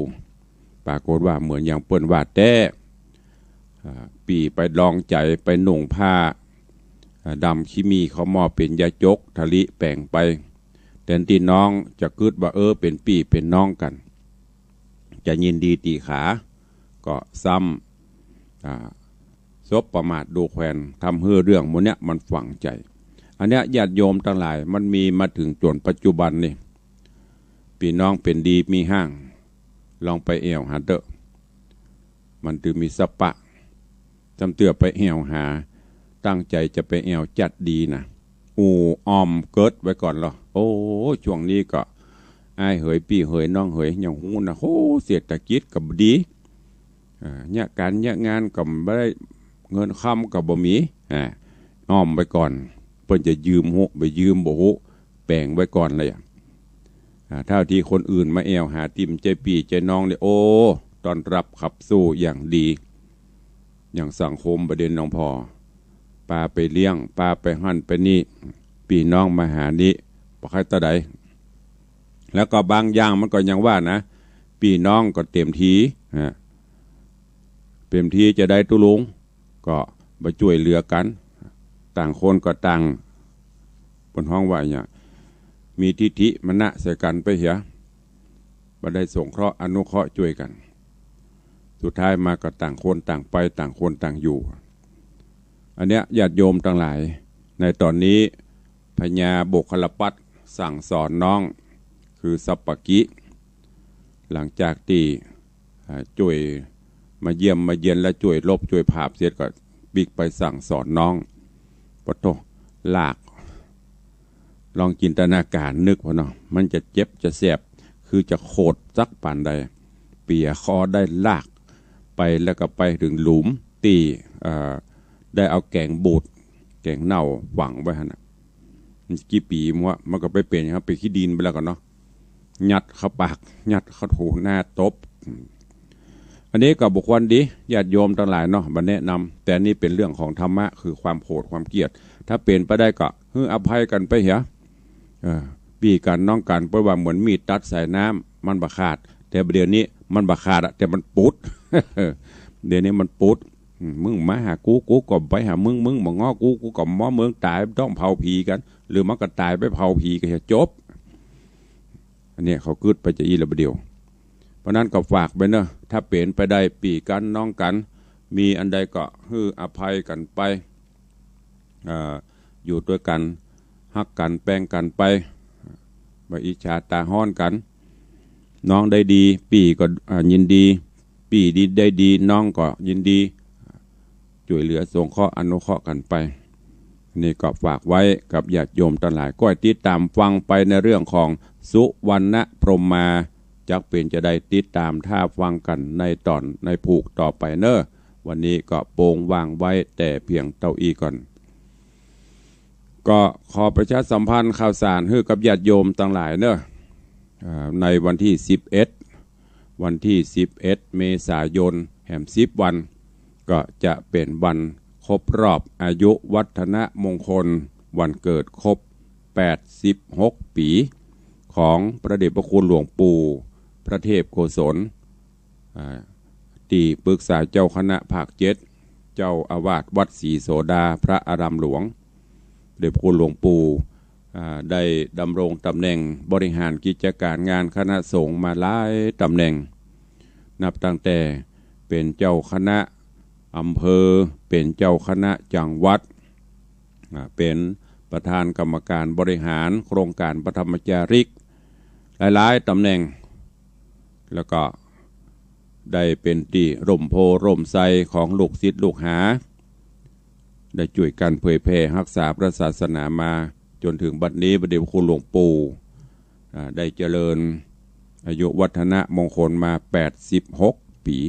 ปรากฏว่าเหมือนอย่างเปิ้นว่าแต๊ อ่า ปี้ไปลองใจ๋ ไปนุ่งผ้า อ่า ดำขี้หมีเข้าหม้อเป๋นยาจก ทะลิแป๋งไป แตนตี้น้องจะกึ๊ดว่า เออ เป๋นปี้เป๋นน้องกั๋น จะยินดีตี้ขา ก็ซ้ำ อ่า สบประมาทดูแควน ทำหื้อเรื่องหมู่เนี้ยมันฝังใจ๋ อันเนี้ยญาติโยมตังหลาย มันมีมาเถิงจ๋นปัจจุบันนี่ ปี้น้องเป๋นดีมีห้าง ลองไปแอ่วหาเต๊อะ มันตึงมีสะปะ จำเตื้อไปแอ่วหา ตั้งใจ๋จะไปแอ่วจั๊ดดีนะ อู้อ่อมเกิ๊ดไว้ก่อนลอ โอ้ ช่วงนี้ก็ อ้ายเหย ปี้เหย น้องเหย ยังฮู้นะ โห เศรษฐกิจก็บ่ดี อ่า เยียะก๋านเยียะงานก็บ่ได้ เงินคำก็บ่มี อ่า อ่อมไว้ก่อน เปิ้นจะยืมฮู้ บ่ยืมบ่ฮู้ แป๋งไว้ก่อนเลยอะ อ่า เต้าตี้คนอื่นมาแอ่วหาตี้บ่ใจ้ปี้ใจ้น้องเนี่ย โอ้ ต้อนรับขับสู้อย่างดี อย่างสังคมบ่าเด่นหลวงพ่อ ปาไปเลี้ยง ปาไปหั้นไปนี่ ปี้น้องมาหานี้ บ่ใค่เต้าใด แล้วก็บางอย่างมันก็ยังว่านะ ปี้น้องก็เต๋มที ฮะ เต๋มทีจะใดตุ๊ลุง ก็บ่จ้วยเหลือกั๋น ต่างคนก็ต่าง เปิ้นฮ้องว่าอะหยัง มีทิฐิมานะใส่กั๋นไปเหีย บ่ได้สงเคราะห์อนุเคราะห์จ้วยกั๋น สุดท้ายมาก็ต่างคนต่างไป ต่างคนต่างอยู่ อันเนี้ยญาติโยมตังหลาย ในต๋อนนี้พญาโบคคัลลปัตตะสั่งสอนน้อง คือสัปปะกิ หลังจากตี้ อ่า จ้วยมาเยี่ยมมาเยียนแล้วจ้วยลบจ้วยผาบเสร็จก็ปิ๊กไปสั่งสอนน้อง ปะโธ่ ลาก ลองจินตนาก๋ารนึกพ่อเนาะ มันจะเจ็บจะแสบ คือจะโขดสักปานใด เปียคอได้ลากไป แล้วก็ไปเถิงหลุมตี้ เอ่อ ได้เอาแก๋งบูด แก๋งเน่าฝังไว้หั้นน่ะ มันกี่ปีมั๊ว มันก็ไปเป๋นครับ เป๋นขี้ดินไปแล้วก่อเนาะ ยัดเข้าปาก ยัดเข้าถู หน้าตบ อืม อันนี้ก็บ่ควรดี ญาติโยมตังหลายเนาะ บ่แนะนำ แต่นี่เป๋นเรื่องของธรรมะ คือความโขดความเกลียด ถ้าเป๋นไปได้ก็หื้ออภัยกั๋นไปเหีย เออ ปี้กั๋นน้องกั๋น เปิ้นว่าเหมือนมีดตัดสายน้ำ มันบ่ขาด แต่บ่าเดี่ยวนี้มันบ่ขาดอะ แต่มันปุด เดี๋ยวนี้มันปุด อืม มึงมาหากู กูก็ไปหามึง มึงมาง้อกู กูก็มาง้อมึง ต๋ายต้องเผาผีกั๋น หรือมันก็ต๋ายไปเผาผีกั๋นเหีย จบ อันเนี้ยเขากึ๊ดไปจะอี้แล้วบ่าเดี่ยว เพราะนั้นก็ฝากไปเนาะ ถ้าเป๋นไปได้ปี้กั๋นน้องกั๋น มีอันใดก็หื้ออภัยกั๋นไป เอ่อ อยู่ตวยกั๋น ฮักกั๋น แปงกั๋นไป บ่อิจฉาต๋าฮ้อนกั๋น น้องได้ดี ปี้ก็ อ่า ยินดี ปี้ดีได้ดี น้องก็ยินดี จ้วยเหลือสงเคราะห์อนุเคราะห์กั๋นไป นี่ก็ฝากไว้กับญาติโยมตังหลาย ก็ติดต๋ามฟังไปในเรื่องของสุวรรณพรหมา จักเป๋นจะใดติดต๋ามต้าฟังกั๋นในต๋อนในผูกต่อไปเนาะ วันนี้ก็โปงวางไว้แต่เพียงเต้าอี้ก่อน ก็ขอประชาสัมพันธ์ข่าวสารหื้อกับญาติโยมตังหลายเนาะ อ่า ในวันตี้สิบเอ็ด วันตี้สิบเอ็ด เมษายน แหมสิบวัน ก็จะเป๋นวันครบรอบอายุวัฒนมงคล วันเกิดครบแปดสิบหกปี๋ ของพระเดชพระคุณหลวงปู่พระเทพโกศล อ่า ตี้ปรึกษาเจ้าคณะภาคเจ็ด เจ้าอาวาสวัดศรีโสดา พระอารามหลวง เดชพระคุณหลวงปู่ อ่า ได้ดำรงต๋ำแหน่งบริหารกิจก๋านงานคณะสงฆ์มาหลายต๋ำแหน่ง นับตั้งแต่เป๋นเจ้าคณะอำเภอ เป๋นเจ้าคณะจังหวัด อ่า เป๋นประธานกรรมการบริหารโครงก๋านพระธรรมจาริก หลายๆ ต๋ำแหน่ง แล้วก็ได้เป๋นตี้ร่มโพธิ์ร่มไทรของลูกศิษย์ลูกหา ได้จ้วยกั๋นเผยแผ่ฮักษาพระศาสนามาจ๋นเถิงบัดนี้ พระเดชพระคุณหลวงปู่ อ่า ได้เจริญอายุวัฒนมงคลมาแปดสิบหกปี๋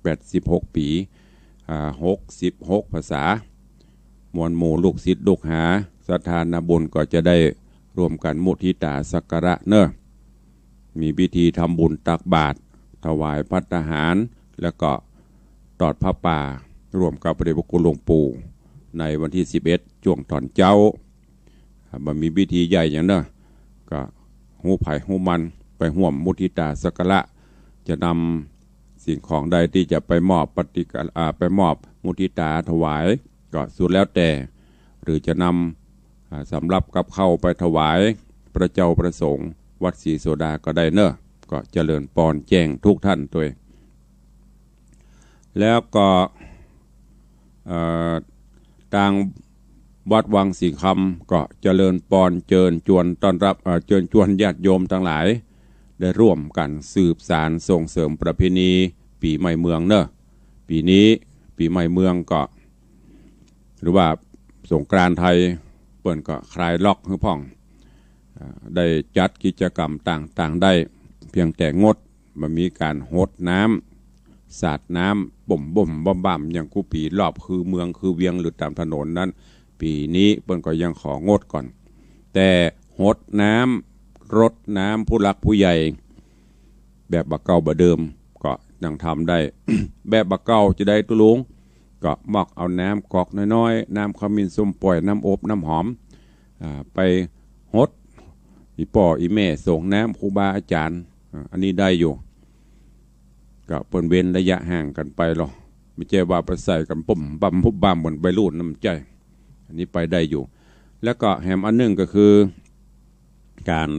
แปดสิบหกปี๋ อ่า หกสิบหกพรรษา มวลหมู่ลูกศิษย์ลูกหา ศรัทธานาบุญก็จะได้ร่วมกั๋นมุทิตาสักการะเนาะ มีพิธีทำบุญตักบาตร ถวายภัตตาหาร แล้วก็ตอดผ้าป่าร่วมกับพระเดชพระคุณหลวงปู่ในวันตี้สิบเอ็ดจ้วงต๋อนเจ๊า บ่มีพิธีใหญ่หยังเนาะ ก็ฮู้ใผฮู้มันไปฮ่วมมุทิตาสักการะ จะนำสิ่งของใดตี้จะไปมอบปฏิกะ อ่า ไปมอบมุทิตาถวาย ก็สุดแล้วแต่ หรือจะนำ อ่า สำรับกับข้าวไปถวายพระเจ้าพระสงฆ์วัดศรีโสดาก็ได้เนาะ ก็เจริญปอนแจ้งทุกท่านตวย แล้วก็ เอ่อ ตางวัดวังสิงห์คำก็เจริญปอนเจิญจวนต้อนรับ เอ่อ เจิญจวนญาติโยมตังหลาย ได้ร่วมกั๋นสืบสานส่งเสริมประเพณีปี๋ใหม่เมืองเนาะ ปี๋นี้ปี๋ใหม่เมืองก็ หรือว่าสงกรานต์ไทย เปิ้นก็คลายล็อกหื้อพ่อง อ่า ได้จัดกิจกรรมต่างๆ ได้ เพียงแต่งด บ่มีก๋านหดน้ำ สาดน้ำบ่มๆ บ่ำๆ อย่างกู้ปี๋รอบคือเมืองคือเวียงหรือต๋ามถนนนั้น ปี๋นี้เปิ้นก็ยังของดก่อน แต่หดน้ำ รดน้ำผู้หลักผู้ใหญ่ แบบบ่าเก่าบ่าเดิมก็ยังทำได้ แบบบ่าเก่าจะใดตุ๊ลุง ก็มอกเอาน้ำก๊อกน้อยๆ น้ำขมิ้นส้มป่อย น้ำอบ น้ำหอม อ่า ไปหด อี่ป้ออี่แม่ส่งน้ำครูบาอาจ๋ารย์ อ่า อันนี้ได้อยู่ ก็เปิ้นเว้นระยะห่างกั๋นไปลอ บ่ใจ้ว่าไปใส่กั๋นปุ๊บปั๊บปุ๊บปั๊บเหมือนวัยรุ่นนั้นบ่ใจ้ อันนี้ไปได้อยู่ แล้วก็แหมอันนึ่งก็คือ ก๋าน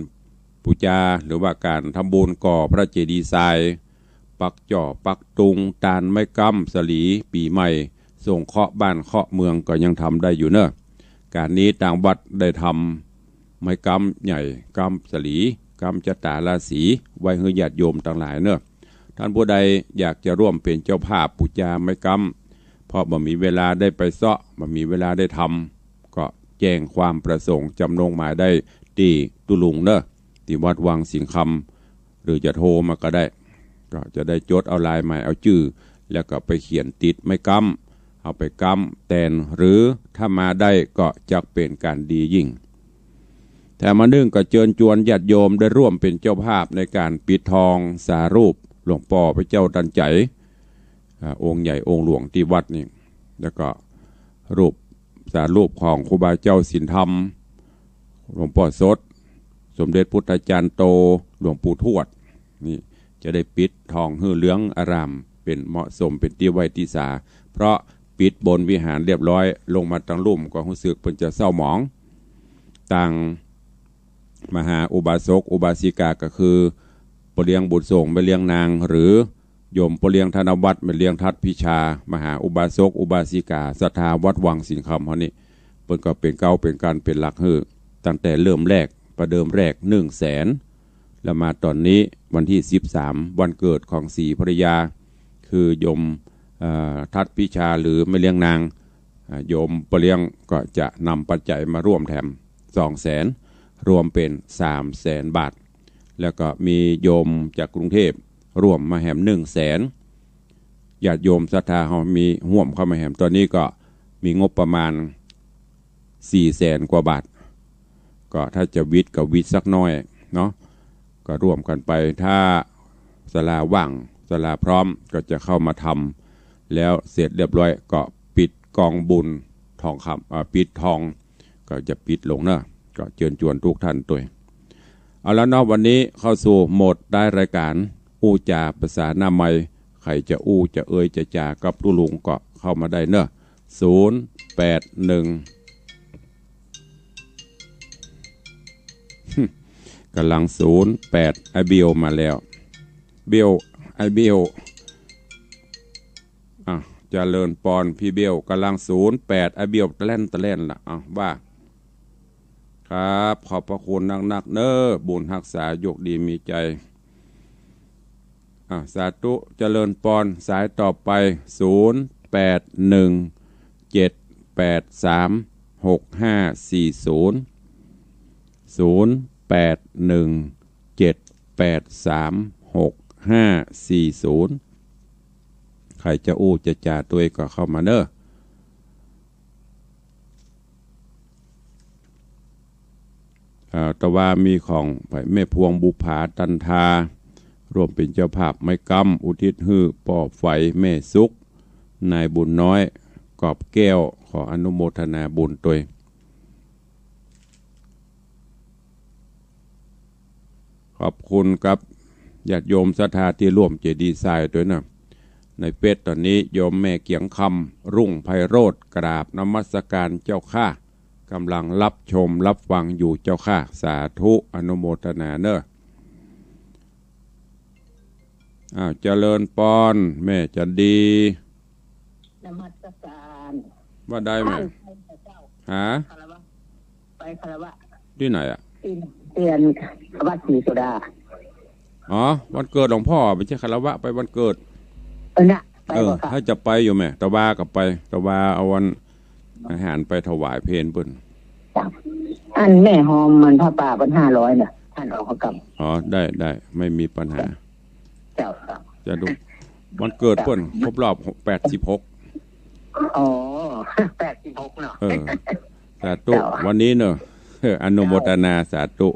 ปู๋จาหรือว่าก๋านทำบุญก่อพระเจดีย์ทราย ปักจ่อปักตุง ตานไม้ก๊ำสะหลี ปี๋ใหม่ ส่งเคราะห์บ้านเคราะห์เมืองก็ยังทำได้อยู่เนาะ ก๋านนี้ตางวัดได้ทำไม้ก๊ำใหญ่ ก๊ำสะหลี ก๊ำจะต๋าราศี ไว้หื้อญาติโยมตังหลายเนาะ ท่านผู้ใดอยากจะร่วมเป๋นเจ้าภาพปู๋จาไม้ก๊ำ เพราะบ่มีเวลาได้ไปเซาะ บ่มีเวลาได้ทำ ก็แจ้งความประสงค์จำนงหมายได้ตี้ตุ๊ลุงเนาะ ตี้วัดวังสิงห์คำ หรือจะโทรมาก็ได้ ก็จะได้จดเอาลายหมายเอาจื้อ แล้วก็ไปเขียนติดไม้ก๊ำ เอาไปก๊ำแตน หรือถ้ามาได้ก็จะเป๋นก๋านดียิ่ง แถมอันนึ่งก็เจิญจวนญาติโยมได้ร่วมเป๋นเจ้าภาพในก๋านปิดทองสารูปหลวงป้อพระเจ้าตันใจ๋ อ่า องค์ใหญ่องค์หลวงตี้วัดนี่ แล้วก็รูปสารูปของครูบาเจ้าศีลธรรม หลวงป้อสด สมเด็จพุทธาจารย์โต หลวงปู่ทวด นี่จะได้ปิดทองหื้อเหลืองอร่าม เป๋นเหมาะสม เป๋นตี้ไหว้ตี้สา เพราะปิดบนวิหารเรียบร้อย ลงมาตางลุ่มก็ฮู้สึกเปิ้นจะเศร้าหมอง ตางมหาอุบาสกอุบาสิกาก็คือป้อเลี้ยงบุญส่ง แม่เลี้ยงนาง หรือ โยมป้อเลี้ยงธนวัฒน์ แม่เลี้ยงทัดพิชา มหาอุบาสกอุบาสิกาศรัทธาวัดวังสิงห์คำเฮานี่ เปิ้นก็เป๋นเก๊าเป๋นกั๋นเป๋นหลักหื้อ ตั้งแต่เริ่มแรก ประเดิมแรกหนึ่งแสน แล้วมาต๋อนนี้วันตี้สิบสาม วันเกิดของศรีภรรยา คือโยม เอ่อ ทัดพิชาหรือแม่เลี้ยงนาง อ่า โยมป้อเลี้ยงก็จะนำปัจจัยมาร่วมแถมสองแสน รวมเป๋นสามแสนบาท แล้วก็มีโยมจากกรุงเทพร่วมมาแหมหนึ่งแสน ญาติโยมศรัทธาเฮามีฮ่วมเข้ามาแหม ต๋อนนี้ก็มีงบประมาณสี่แสนกว่าบาท ก็ถ้าจะวิทย์ก็วิทย์สักหน้อยเนาะ ก็ร่วมกั๋นไป ถ้าศาลาว่างศาลาพร้อมก็จะเข้ามาทำ แล้วเสร็จเรียบร้อยก็ปิดกองบุญทองคำ เอ่อ ปิดทอง ก็จะปิดลงเนาะ ก็เจิญจวนทุกท่านตวย เอาละเนาะ วันนี้เข้าสู่โหมดท้ายรายก๋าน อู้จ๋าภาษาหน้าไมค์ ใผจะอู้จะเอ่ยจะจ๋ากับตุ๊ลุงก็เข้ามาได้เนาะ ศูนย์แปดหนึ่ง ก๋ำลังศูนย์แปด ไอ้เบลมาแล้ว เบล ไอ้เบล อ่ะ เจริญปอนพี่เบล ก๋ำลังศูนย์แปด ไอ้เบล ตะแล่นตะแล่นละ อ่ะ ว่า ครับ ขอบพระคุณนักๆ เน้อ บุญฮักษา โยกดีมีใจ๋ อ่ะ สาธุ เจริญปอน สายต่อไป ศูนย์แปดหนึ่ง เจ็ดแปดสาม หกห้าสี่ศูนย์ ศูนย์แปดหนึ่ง เจ็ดแปดสาม หกห้าสี่ศูนย์ ใผจะอู้จะจ๋าตวยก็เข้ามาเน้อ อ่า แต่ว่ามีของแม่พวงบุภาตันทา ร่วมเป๋นเจ้าภาพไม้กำ อุทิศหื้อป้อไฝ แม่สุข นายบุญน้อย กอบแก้ว ขออนุโมทนาบุญตวย ขอบคุณกับญาติโยมศรัทธาตี้ร่วมเจดีย์ทรายตวยนะ ในเฟซต๋อนนี้โยมแม่เกียงคำ รุ่งไพโรจน์ กราบนมัสการเจ้าข้า ก่ำลังรับชมรับฟังอยู่เจ้าข้า สาธุ อนุโมทนาเน่อ อ้าว เจริญปอน แม่จันดี นมัสการ ว่าได้แม่ ไปเจ้า หา คารวะ ไปคารวะ ตี้ไหนอะ ตี้ ตี้วัดศรีโสดา อ๋อ วันเกิดหลวงพ่อ ไม่ใช่คารวะ ไปวันเกิด เออน่ะ ไป เออ บ่คะ หื้อจะไปอยู่แม่ ตะวาก็ไป ตะวาเอาวันอาหารไปถวายเพลเปิ้น จ้ะ อันแม่หอมมันผ้าป่าเปิ้นห้าร้อยน่ะ หันออกเขากำ อ๋อ ได้ ได้ ไม่มีปัญหา เจ้า เจ้า จะดู วันเกิดเปิ้น ครบรอบ แปดสิบหก อ๋อ แปดสิบหกเนาะ เออ สาธุ เจ้า วันนี้เนอะ เออ อนุโมทนา สาธุ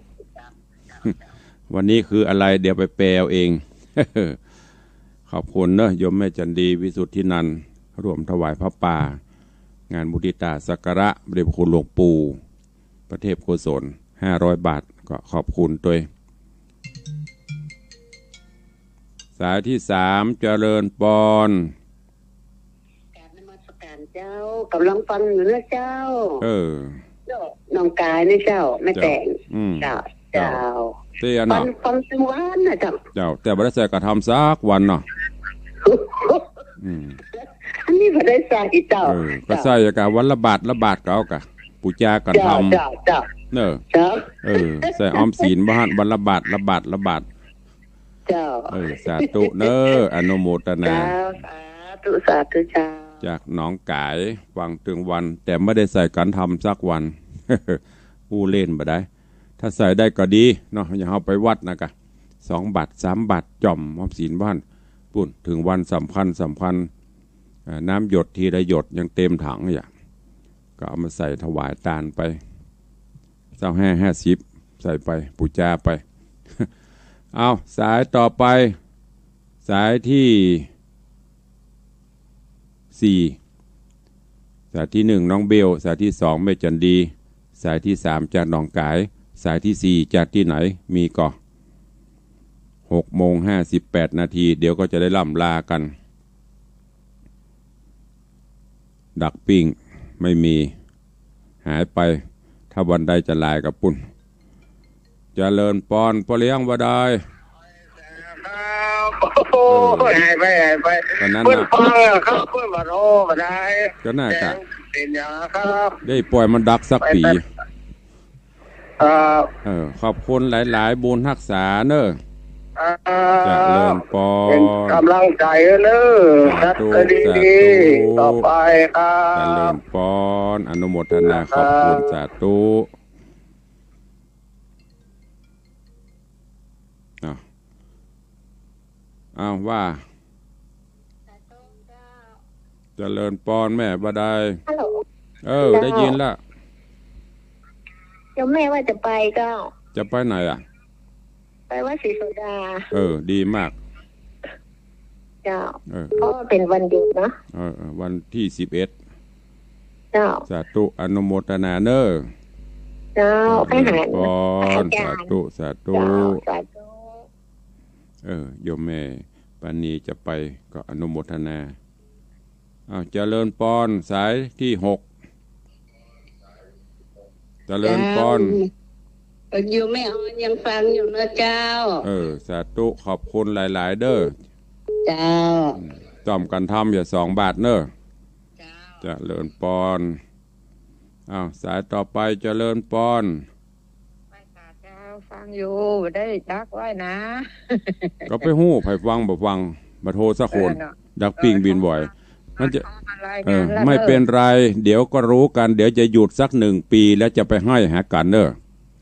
วันนี้คืออะไร เดี๋ยวไปแปลเอาเอง ขอบคุณเนอะ โยมแม่จันดี วิสุทธินันท์ ร่วมถวายผ้าป่า งานมุทิตาสักการะพระเดชพระคุณหลวงปู่ พระเทพโกศล ห้าร้อยบาท ก็ขอบคุณตวย สายที่สาม เจริญปอน กราบนมัสการเจ้า ก่ำลังฟังอยู่นะเจ้า เออ เจ้า น้องก๋ายนี่เจ้า แม่แต๋ง เจ้า อืม เจ้า เจ้า เจ้า ตี้อัน ฟัง น่ะ ฟังตึงวันนะเจ้า เจ้า แต่บ่ได้ใส่กระทำสักวันเนาะ อืม อันนี้บ่ได้ใส่เจ้า เออ ก็ใส่กะวันละบาทละบาทก็เอากะ ปู๋จากระทำ เจ้า เจ้า เจ้า เนอะ เจ้า เออ ใส่ออมศีลบ่หั้น วันละบาทละบาทละบาท เจ้า เออ สาธุเนอะ อนุโมทนา เจ้า สาธุ สาธุเจ้า จากหนองก๋าย ฟังตึงวัน แต่ไม่ได้ใส่กระทำสักวัน อู้เล่นบ่ได้ ถ้าใส่ได้ก็ดีเนาะ อย่างเฮาไปวัดนะกะ สองบาท สามบาท จ่อมออมศีลบ่หั้น ปู๊น ถึงวันสำคัญ สำคัญ อ่า น้ำหยดทีละหยดยังเต็มถังอยู่ ก็เอามาใส่ถวายตานไป ซาวห้า ห้าสิบ ใส่ไป ปู๋จาไป เอา สายต่อไป สายที่สี่ สายที่หนึ่ง น้องเบล สายที่สอง แม่จันดี สายที่สาม จากหนองก๋าย สายที่สี่ จากตี้ไหน มีก่อ หกโมงห้าสิบแปดนาที เดี๋ยวก็จะได้ล่ำลากั๋น ดักปิ้ง ไม่มี หายไป ถ้าวันใดจะหลายกะปู๊น เจริญปอน ป้อเลี้ยงว่าได้ ครับ โอ้ เออ หายไป หายไป ตอนนั้นน่ะ เปิ้นฟังอะครับ เปิ้นบ่โทรบ่ได้ ก็น่ากะ แจ้งเป๋นอย่างครับ ได้ปล่อยมันดักสักปี๋ ไป ไป ครับ เออ ขอบคุณหลายๆ บุญฮักษาเนอะ ครับ เจริญปอน เป๋นก่ำลังใจ๋เนอะ สาธุ ครับ ดีๆ สาธุ ต่อไปครับ เจริญปอน อนุโมทนา ครับ ขอบคุณ สาธุ อ้าว อ้าว ว่า เจริญปอนแม่บ่ได้ ฮัลโหล เออ เจ้า ได้ยินละ โยมแม่ว่าจะไปเจ้า จะไปไหนอะ ไปวัดศรีโสดา เออ ดีมาก เจ้า เออ เพราะว่าเป๋นวันหยุดเนาะ เออ เออ วันที่สิบเอ็ด เจ้า สาธุ อนุโมทนาเนอะ เจ้า เจริญปอน อาจารย์ สาธุ สาธุ เจ้า สาธุ เออ โยมแม่ปานีจะไปก็อนุโมทนา อ้าว เจริญปอน สายที่หก เจริญปอน เจ้า เปิ้นอยู่แม่ออนยังฟังอยู่เนอะเจ้า เออ สาธุ ขอบคุณหลายๆ เด้อ เจ้า อืม จ่อมกั๋นทำอย่าสองบาทเนอะ เจ้า เจริญปอน อ้าว สายต่อไป เจริญปอน ไปค่ะเจ้า ฟังอยู่ ได้ดักไว้นะ ก็ไปฮู้ ใผฟังบ่ฟัง บ่โทรสักคน เออเนาะ ดักปิ้งบินบ่อย เออ มันจะ เออ ไม่เป็นไร เดี๋ยวก็รู้กั๋น เดี๋ยวจะหยุดสักหนึ่งปี๋ แล้วจะไปห้อยหากั๋นเนอะ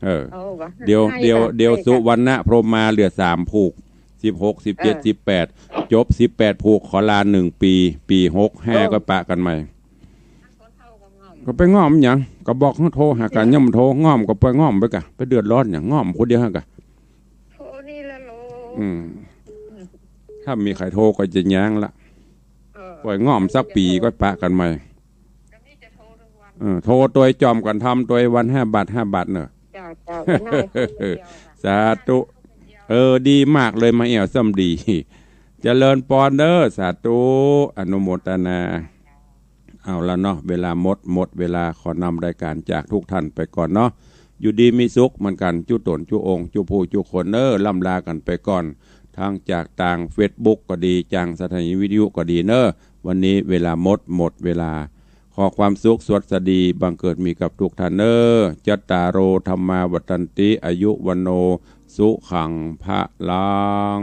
เออ โอ้ วะ เดี๋ยว ให้ เดี๋ยว ค่ะ เดี๋ยว ให้ค่ะ สุวรรณพรหมาเหลือสามผูก สิบหก สิบเจ็ด เออ สิบแปด จบสิบแปดผูก ขอลาหนึ่งปี๋ ปี๋หกห้า โอ้ ก็ปะกั๋นใหม่ ก็ไปง้อมหยัง ก็บอกให้โทรหากั๋น เออ ยังบ่โทร ง้อมก็ไปง้อมไปกะ ไปเดือดร้อนหยัง ง้อมคนเดียวหั้นกะ โทรนี่ละโล อืม ถ้ามีใผโทรก็จะย้างละ เออ ปล่อยง่อมสักปี๋ก็ปะกั๋นใหม่ ก็นี่จะโทรทุกวัน เออ โทรตวยจ่อมกั๋นทำตวยวันห้าบาท ห้าบาทเน่อ เจ้า เจ้า วันหน้าคุยเดียวค่ะ สาธุ เออ ดีมากเลย มาแอ่วซ้ำดี เจริญปอนเน่อ สาธุ อนุโมตนา เอาละเนาะ เวลาหมด หมดเวลา ขอนำรายก๋านจากทุกท่านไปก่อนเนาะ อยู่ดีมีสุขเหมือนกั๋น จุ๊ต๋นจุ๊องค์ จุ๊ผู้จุ๊คนเน่อ ล่ำลากั๋นไปก่อน ทั้งจากตางเฟซบุ๊กก็ดี จากสถานีวิทยุก็ดีเน่อ วันนี้เวลาหมด หมดเวลา ขอความสุขสวัสดีบังเกิดมีกับทุกท่านเน่อ จัตตาโร ธัมมา วัฑฒันติ อายุ วัณโณ สุขัง พะลัง